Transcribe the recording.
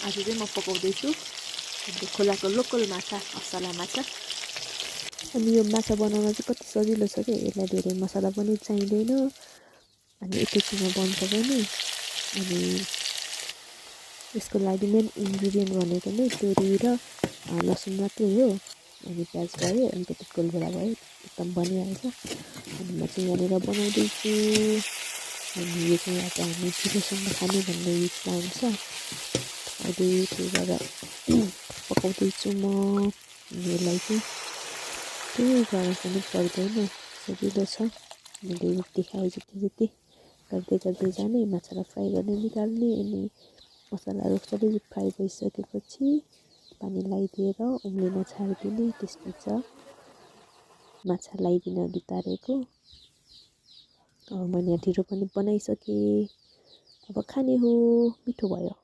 आज चाहिँ म पकाउँदैछु खोलाको लोकल माछा असला माछा। अनि यो माछा बनाउन चाहिँ कति सजिलो छ कि यसलाई धेरै मसला पनि चाहिँदैन अनि एकैछिनमा बन्छ पनि। अनि यसको लागि मेन इन्ग्रिडियन्ट भनेको नै तोरी र लसुन मात्रै हो। अनि प्याज भयो अनि त्यो कोलभेडा भयो एकदम बनिहाल्छ। अनि म चाहिँ यहाँनिर बनाउँदैछु। अनि यो चाहिँ आज हामी छिटोसँग खाने भन्ने प्लान छ अहिले त्यही भएर पकाउँदैछु म। यसलाई चाहिँ केही गाह्रो पनि पर्दैन, सजिलो छ। मैले देखाएँ जति गर्दै गर्दै जाने, माछालाई फ्राई गर्ने निकाल्ने। अनि मसलाहरू सबै फ्राई भइसकेपछि पानी लगाइदिएर उम्लिन छाडिदिने। त्यसपछि माछा लगाइदिन अघि तारेको। अब मैले ढिँडो पनि बनाइसकेँ, अब खाने हो। मिठो भयो।